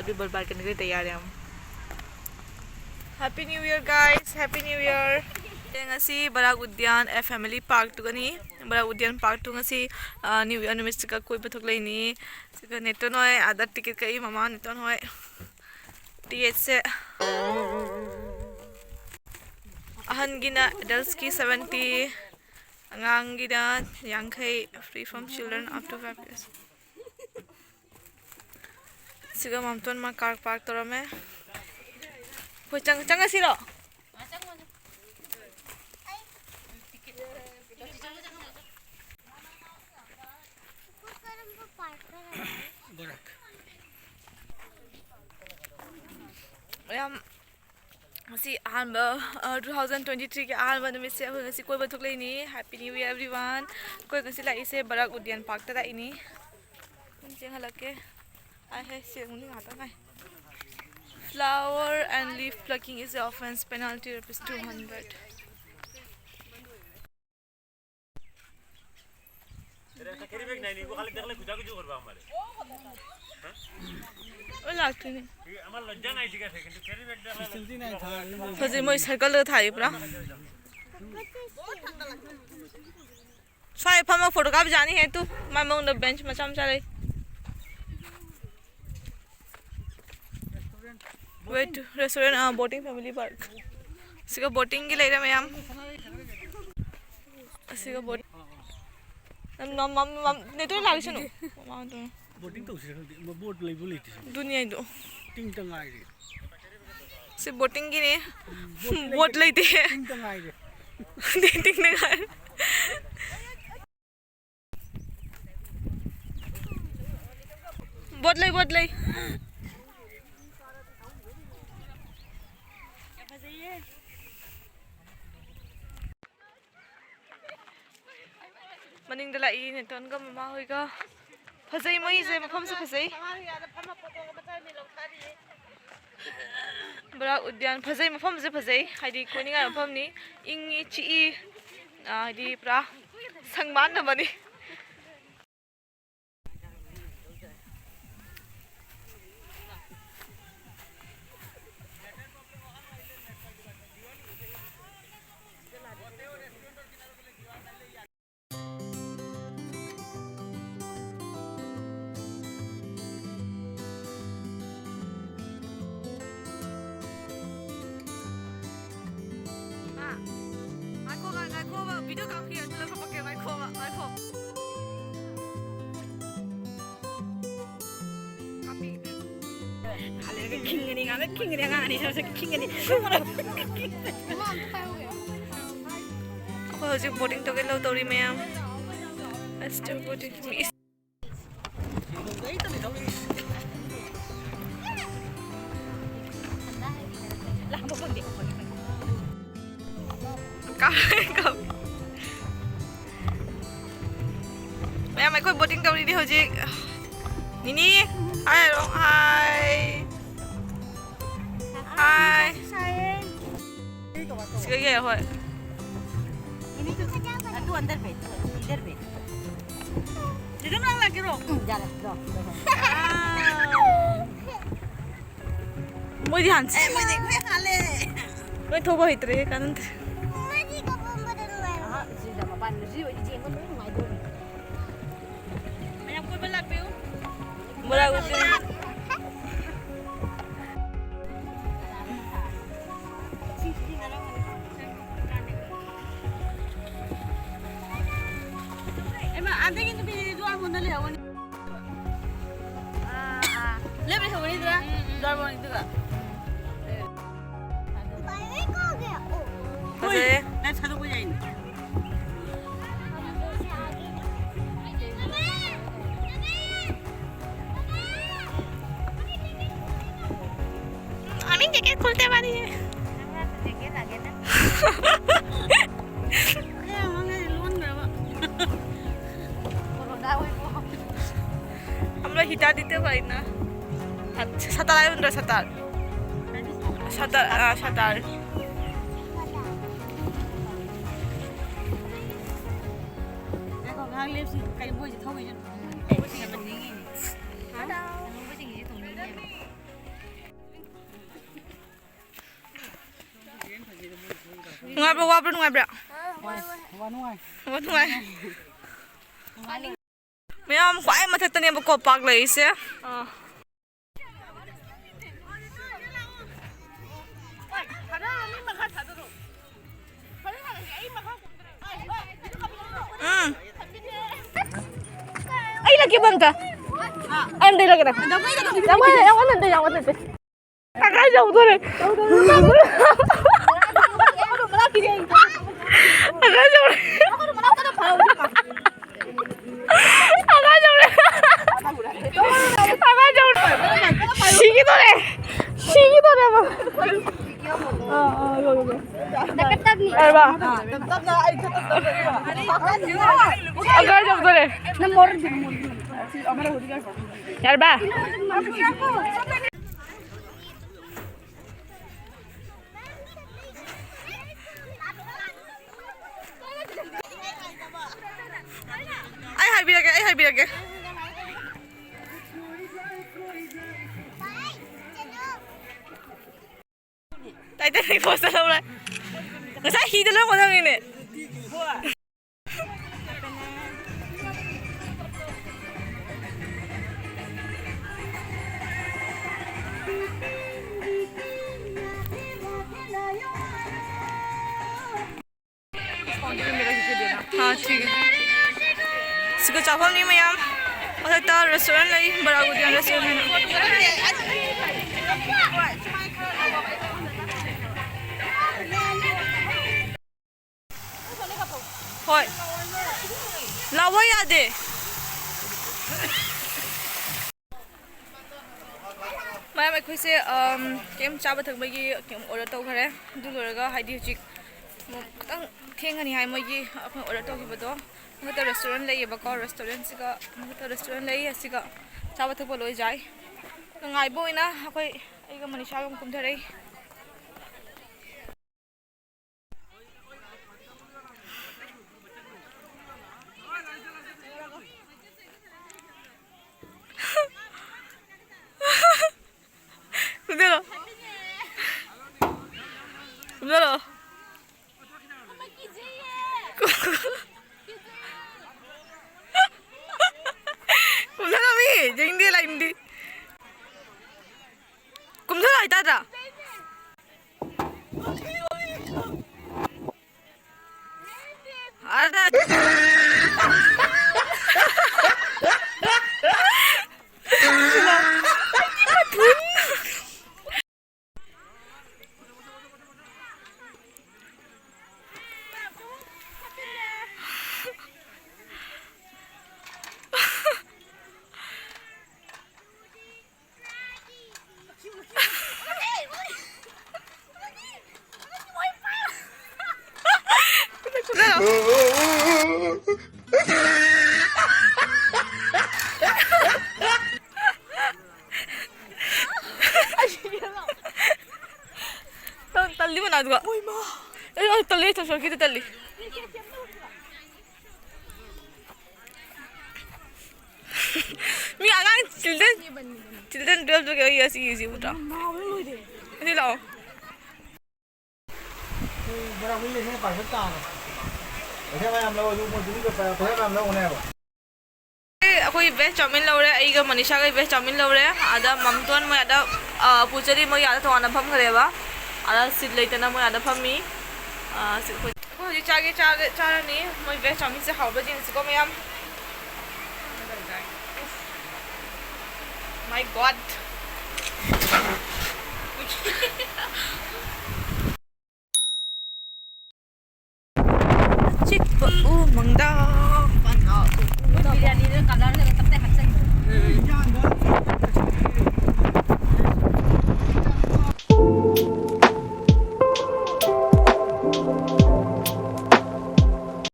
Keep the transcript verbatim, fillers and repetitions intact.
अभी बर्बाद करने के लिए तैयार है हम। Happy New Year, guys! Happy New Year! ꯉꯁꯤ ꯕꯔꯥꯛ ꯎꯗ꯭ꯌꯥꯟ, ꯑꯦ, ꯐꯦꯃꯤꯂꯤ ꯄꯥꯔꯛꯇꯨꯒꯅꯤ꯫ ꯕꯔꯥꯛ ꯎꯗ꯭ꯌꯥꯟ ꯄꯥꯔꯛꯇꯨ ꯉꯁꯤ, ꯑ, ꯅ꯭ꯌꯨ ꯌꯔ ꯅꯨꯃꯤꯠꯁꯤꯒ ꯀꯣꯏꯕ ꯊꯣꯛꯂꯛꯏꯅꯤ꯫ ꯁꯤꯒ ꯅꯦꯇꯣꯟ ꯍꯣꯏ ꯑꯥꯗ ꯇꯤꯀꯦꯠ ꯀꯛꯏ, ꯃꯃꯥ ꯅꯦꯇꯣꯟ ꯍꯣꯏ꯫ ꯇꯤꯀꯦꯠꯁꯦ ꯑꯍꯟꯒꯤꯅ ꯑꯦꯗꯜꯁꯀꯤ ꯁꯕꯦꯟꯇꯤ, ꯑꯉꯥꯡꯒꯤꯅ ꯌꯥꯡꯈꯩ, free from children up to five years꯫ ꯁꯤꯒ ꯃꯥꯝꯇꯣꯟ ꯃꯥ ꯀꯥꯔ ꯄꯥꯔꯛ ꯇꯧꯔꯝꯃꯦ꯫ ꯑꯩꯈꯣꯏ ꯆꯪ-, ꯆꯪꯉꯁꯤꯔꯣ? ꯌꯥꯝ ꯉꯁꯤ ꯑꯍꯥꯟꯕ, ꯑ, two thousand twenty three ꯒꯤ ꯑꯍꯥꯟꯕ ꯅꯨꯃꯤꯠꯁꯦ ꯑꯩꯈꯣꯏ ꯉꯁꯤ ꯀꯣꯏꯕ ꯊꯣꯛꯂꯛꯏꯅꯤ꯫ Happy New Year, everyone! ꯑꯩꯈꯣꯏ ꯉꯁꯤ ꯂꯥꯛꯏꯁꯦ ꯕꯔꯥꯛ ꯎꯗ꯭ꯌꯥꯟ ꯄꯥꯔꯛꯇ ꯂꯥꯛꯏꯅꯤ꯫ ꯑꯗꯨꯝ ꯆꯦꯟꯍꯜꯂꯛꯀꯦ꯫ ꯑꯩ ꯍꯦ, ꯁꯦꯡꯕꯅꯤ ꯉꯥꯛꯇ ꯉꯥꯏ꯫ Flower and leaf plucking is offense, penalty rupees two hundred. ꯂꯣꯏ ꯂꯥꯛꯇꯣꯏꯅꯦ꯫ ꯐꯖꯩ, ꯃꯣꯏ ꯁꯔꯀꯜꯗ ꯊꯥꯏ ꯄꯨꯔꯥ꯫ ꯁ꯭ꯋꯥꯏ ꯐꯝꯃ ꯐꯣꯇꯣ ꯀꯥꯞꯄ ꯌꯥꯅꯤ ꯍꯦ ꯇꯨ꯫ ꯃꯥꯏ ꯃꯅꯨꯡꯗ ꯕꯦꯟꯆ ꯃꯆꯥ ꯃꯆꯥ ꯂꯩ꯫ Wait, restaurant, ꯑꯥ, boating family park꯫ ꯁꯤꯒ boatingꯒꯤ ꯂꯩꯔꯦ ꯃꯌꯥꯝ꯫ ꯑꯁꯤꯒ boat-, ꯅꯝ-, ꯅꯝ-, ꯅꯝ-, ꯅꯝ-, ꯅꯦꯇꯣꯟ ꯂꯥꯛꯏꯁꯅꯨ꯫ ꯃꯃꯥꯡꯗ꯫ Boating ꯇꯧꯁꯤꯔ ꯈꯪꯗꯦ꯫ ꯃ-, boat ꯂꯩꯕꯨ ꯂꯩꯇꯦ ꯁꯤꯗ꯫ ꯑꯗꯨꯅꯤ ꯍꯥꯏꯗꯣ꯫ ꯇꯤꯡꯇ ꯉꯥꯏꯔꯦ꯫ ꯁꯤ boatingꯒꯤꯅꯤ꯫ Boat ꯂꯩꯇꯦ꯫ ꯇꯤꯡꯇ ꯉꯥꯏꯔꯦ꯫ ꯇꯤꯡꯇ ꯉꯥꯏꯔꯦ꯫ Boat ꯂꯩ, boat ꯂꯩ꯫ ꯃꯅꯤꯡꯗ ꯂꯥꯛꯏ ꯅꯦꯇꯣꯟꯒ ꯃꯃꯥ ꯍꯣꯏꯒ꯫ ꯐꯖꯩ ꯃꯣꯏꯁꯦ, ꯃꯐꯝꯁꯨ ꯐꯖꯩ꯫ ꯕꯔꯥꯛ ꯎꯗ꯭ꯌꯥꯟ ꯐꯖꯩ, ꯃꯐꯝꯁꯦ ꯐꯖꯩ, ꯍꯥꯏꯗꯤ ꯀꯣꯏꯅꯤꯡꯉꯥꯏ ꯃꯐꯝꯅꯤ꯫ ꯏꯪꯉꯤ, ꯆꯤꯛꯏ, ꯑ, ꯍꯥꯏꯗꯤ ꯄꯨꯔꯥ ꯁꯪꯕꯥꯟ ꯑꯃꯅꯤ꯫ ꯈꯤꯡꯒꯅꯤ, ꯉꯥꯡꯅ ꯈꯤꯡꯒꯅꯤ, ꯑꯉꯥꯡ ꯑꯅꯤ ꯁꯥꯁꯦ ꯈꯤꯡꯒꯅꯤ꯫ ꯑꯩꯈꯣꯏ ꯍꯧꯖꯤꯛ ꯕꯣꯔꯗꯤꯡ ꯇꯧꯒꯦ ꯂꯧ ꯇꯧꯔꯤ ꯃꯌꯥꯝ꯫ ꯑꯁ, ꯕꯣꯔꯗꯤꯡ꯫ ꯀꯥ-, ꯀꯥ-, ꯃꯌꯥꯝ ꯑꯩꯈꯣꯏ ꯕꯣꯔꯗꯤꯡ ꯇꯧꯔꯤꯅꯤ ꯍꯧꯖꯤꯛ꯫ ꯅꯤꯅꯤ, ꯍꯥꯏꯔꯣ, ꯍꯥꯏ꯫ ꯍꯥꯏ꯫ ꯁꯤꯒ ꯌꯥꯏ, ꯍꯣꯏ꯫ ꯑꯗꯨ ꯑꯟꯗꯔ ꯕꯦꯠ, ꯏꯗꯔ ꯕꯦꯠ꯫ ꯆꯦꯆꯦ, ꯅꯪ ꯂꯥꯛꯀꯦꯔꯣ? ꯎꯝ, ꯌꯥꯔꯦ, ꯂꯥꯛꯑꯣ, ꯂꯥꯛꯑꯣ꯫ ꯃꯣꯏꯗꯤ ꯍꯥꯟ ꯑꯦ, ꯃꯣꯏꯗꯤ ꯑꯩꯈꯣꯏ ꯍꯥꯜꯂꯦ꯫ ꯅꯣꯏ ꯊꯧꯕ ꯍꯩꯇ꯭ꯔꯦ, ꯀꯥꯟꯅꯗꯦ꯫ ꯃꯣꯏꯗꯤ ꯀꯞꯄꯝꯕꯗ ꯅꯨꯡꯉꯥꯏꯔꯣꯏ꯫ ꯑꯍ, ꯁꯤꯗ ꯃꯄꯥꯟ ꯁꯤ ꯑꯣꯏꯗꯤ ꯌꯦꯡꯕ ꯂꯣꯏ ꯅꯨꯡꯉꯥꯏꯗꯣꯏꯅꯤ꯫ ꯃꯌꯥꯝ ꯀꯣꯏꯕ ꯂꯥꯛꯄꯤꯌꯨ꯫ ꯃꯣꯏꯔꯥꯡ ꯎꯆꯤꯟ꯫ ꯑꯦꯃꯥ, ꯑꯗꯒꯤ ꯅꯨꯄꯤꯗꯨꯗꯤ ꯖꯨꯋꯥꯔ ꯃꯣꯟꯗ ꯂꯩꯍꯧꯒꯅꯤ꯫ ꯑꯥ, ꯑꯥ꯫ ꯂꯦꯞ ꯂꯩꯍꯧꯒꯅꯤꯗꯨꯔꯥ? ꯎꯝ, ꯎꯝ꯫ ꯖꯨꯋꯥꯔ ꯃꯣꯟꯒꯤꯗꯨꯒ꯫ ꯀꯔꯤ ꯀꯧꯒꯦ? ꯑꯣ꯫ ꯐꯖꯩꯌꯦ꯫ ꯍꯣꯏ, ꯅꯪ ꯊꯥꯗꯣꯛꯄ ꯌꯥꯏꯅꯦ꯫ আমি জেকেট খুলতে পারি। আমরা হিটা দিতে পারি না। আচ্ছা, সাঁতার আয়ুন রে, সাঁতার। সাঁতার, আহ, সাঁতার। ꯉꯥꯏꯈꯣ, ꯉꯥꯏꯍꯥꯛ ꯂꯦꯞꯁꯤ꯫ ꯀꯩꯅꯣ, ꯃꯣꯏꯁꯦ ꯊꯧꯔꯤꯁꯦ? ꯃꯣꯏꯁꯦ ꯇꯣꯡꯅꯤꯡꯉꯤꯅꯦ꯫ ꯍꯥ? ꯃꯣꯏꯁꯦ ꯇꯣꯡꯅꯤꯡꯉꯤꯅꯦ꯫ ꯅꯨꯡꯉꯥꯏꯕ꯭ꯔꯣ, ꯋꯥꯕ꯭ꯔꯣ, ꯅꯨꯡꯉꯥꯏꯕ꯭ꯔꯥ? ꯋꯥ ꯅꯨꯡꯉꯥꯏ꯫ ꯋꯥ ꯅꯨꯡꯉꯥꯏ꯫ ꯃꯌꯥꯝ ꯈ꯭ꯋꯥꯏ ꯃꯊꯛꯇꯅꯦꯕꯀꯣ ꯄꯥꯛ ꯂꯩꯔꯤꯁꯦ꯫ ꯑꯥ꯫ ꯎꯝ꯫ ꯑꯩ ꯂꯥꯛꯀꯦꯕ ꯑꯝꯇ꯫ ꯑꯩ ꯑꯝꯇ ꯏꯜꯂꯛꯀꯦ, ꯅꯪ꯫ ꯌꯥꯝ ꯋꯥꯅ, ꯌꯥꯝ ꯋꯥꯅ ꯅꯠꯇꯦ, ꯌꯥꯝ ꯋꯥꯅ ꯅꯠꯇꯦ꯫ ꯑꯀꯥꯏ ꯆꯧꯗꯣꯔꯦ꯫ ꯑꯀꯥꯏ ꯆꯧꯔꯦ꯫ ꯑꯀꯥꯏ ꯆꯧꯔꯦ꯫ ꯑꯀꯥꯏ ꯆꯧꯔꯦ꯫ ꯁꯤꯒꯦ ꯇꯧꯔꯦ꯫ ꯁꯤꯒꯦ ꯇꯧꯔꯦ ꯑꯃ꯫ ꯑꯥ, ꯑꯥ, ꯂꯣꯏꯔꯦ, ꯂꯣꯏꯔꯦ꯫ ꯌꯥꯔꯕ? ꯑꯀꯥꯏ ꯆꯧꯗꯣꯔꯦ꯫ ꯌꯥꯔꯕ? ꯑꯩ ꯍꯥꯏꯕꯤꯔꯒꯦ, ꯑꯩ ꯍꯥꯏꯕꯤꯔꯒꯦ꯫ ꯇꯥꯏꯇꯥꯅꯤꯛ ꯄꯣꯁ ꯇꯧꯔꯦ꯫ ꯉꯁꯥꯏ ꯍꯤꯗ ꯂꯣꯏ ꯑꯣꯟꯅꯕꯅꯤꯅꯦ꯫ हाँ, ठीक है। ꯁꯤꯒ ꯆꯥꯐꯝꯅꯤ ꯃꯌꯥꯝ꯫ ꯃꯊꯛꯇ restaurant ꯂꯩ, ꯕꯔꯥꯒꯨꯗꯤꯌꯥꯟ restaurant ꯍꯥꯏꯅ꯫ ꯍꯣꯏ꯫ ꯂꯥꯎꯕ ꯌꯥꯗꯦ꯫ ꯃꯌꯥꯝ ꯑꯩꯈꯣꯏꯁꯦ, ꯑꯝ, ꯀꯩꯝ ꯆꯥꯕ ꯊꯛꯄꯒꯤ ꯀꯩꯝ order ꯇꯧꯈꯔꯦ꯫ ꯑꯗꯨ ꯂꯣꯏꯔꯒ ꯍꯥꯏꯗꯤ ꯍꯧꯖꯤꯛ ꯑꯃꯨꯛ ꯈꯤꯇꯪ ꯊꯦꯡꯉꯅꯤ ꯍꯥꯏ ꯃꯣꯏꯒꯤ ꯑꯩꯈꯣꯏ order ꯇꯧꯈꯤꯕꯗꯣ꯫ ꯃꯊꯛꯇ restaurant ꯂꯩꯌꯦꯕꯀꯣ, restaurantꯁꯤꯒ ꯃꯊꯛꯇ restaurant ꯂꯩ, ꯑꯁꯤꯒ ꯆꯥꯕ ꯊꯛꯄ ꯂꯣꯏ ꯌꯥꯏ꯫ ꯉꯥꯏꯕ ꯑꯣꯏꯅ ꯑꯩꯈꯣꯏ, ꯑꯩꯒ ꯃꯅꯤꯁꯥꯒ ꯑꯃꯨꯛ ꯀꯨꯝꯊꯔꯛꯏ꯫ ꯀꯨꯝꯊꯔꯣ꯫ ꯀꯨꯝꯊꯔꯣ꯫ ꯀꯨꯝꯊꯔꯣꯃꯤ, ꯌꯦꯡꯗꯦ ꯂꯥꯏꯟꯗꯤ꯫ ꯀꯨꯝꯊꯔꯣ ꯍꯥꯏꯇꯥꯗ꯭ꯔꯥ? ꯑꯗ-, ꯇꯜꯂꯤ ꯃꯅꯥꯗꯨꯒ꯫ ꯑꯩ, ꯑꯩ ꯇꯜꯂꯤ, ꯇꯧꯁꯣꯔꯛꯈꯤꯗ ꯇꯜꯂꯤ꯫ ꯃꯤ ꯑꯉꯥꯡ ꯆꯤꯜꯗ꯭ꯔꯦꯟ, ꯆꯤꯜꯗ꯭ꯔꯦꯟ ꯇꯨꯋꯦꯜꯐꯇꯨꯒꯤ ꯑꯩ ꯑꯁꯤ ꯌꯦꯡꯁꯤ ꯎꯗ꯭ꯔꯥ? ꯑꯁꯤ ꯂꯥꯛꯑꯣ꯫ ꯄꯩꯁꯥ ꯃꯌꯥꯝ ꯂꯧ, ꯑꯗꯨ ꯃꯣꯏ ꯄꯩꯁꯥ ꯃꯌꯥꯝ ꯂꯧꯅꯦꯕ꯫ ꯑꯩꯈꯣꯏ ꯚꯦꯖ ꯆꯥꯎꯃꯤꯟ ꯂꯧꯔꯦ, ꯑꯩꯒ ꯃꯅꯤꯁꯥꯒ ꯚꯦꯖ ꯆꯥꯎꯃꯤꯟ ꯂꯧꯔꯦ꯫ ꯑꯗ ꯃꯝꯇꯣꯟ ꯃꯣꯏ ꯑꯗ, ꯑ, ꯄꯨꯆꯔꯤ ꯃꯣꯏ ꯑꯗ ꯇꯣꯉꯥꯟꯅ ꯐꯝꯈ꯭ꯔꯦꯕ꯫ ꯑꯗ ꯁꯤꯠ ꯂꯩꯇꯅ ꯃꯣꯏ ꯑꯗ ꯐꯝꯃꯤ꯫ ꯑ, ꯁꯤ ꯑꯩꯈꯣꯏ, ꯑꯩꯈꯣꯏ ꯍꯧꯖꯤꯛ ꯆꯥꯒꯦ, ꯆꯥꯒꯦ, ꯆꯥꯔꯅꯤ꯫ ꯃꯣꯏ ꯚꯦꯖ ꯆꯥꯎꯃꯤꯟꯁꯦ ꯍꯥꯎꯕ꯭ꯔꯥ ꯌꯦꯡꯁꯤꯀꯣ ꯃꯌꯥꯝ꯫ My God꯫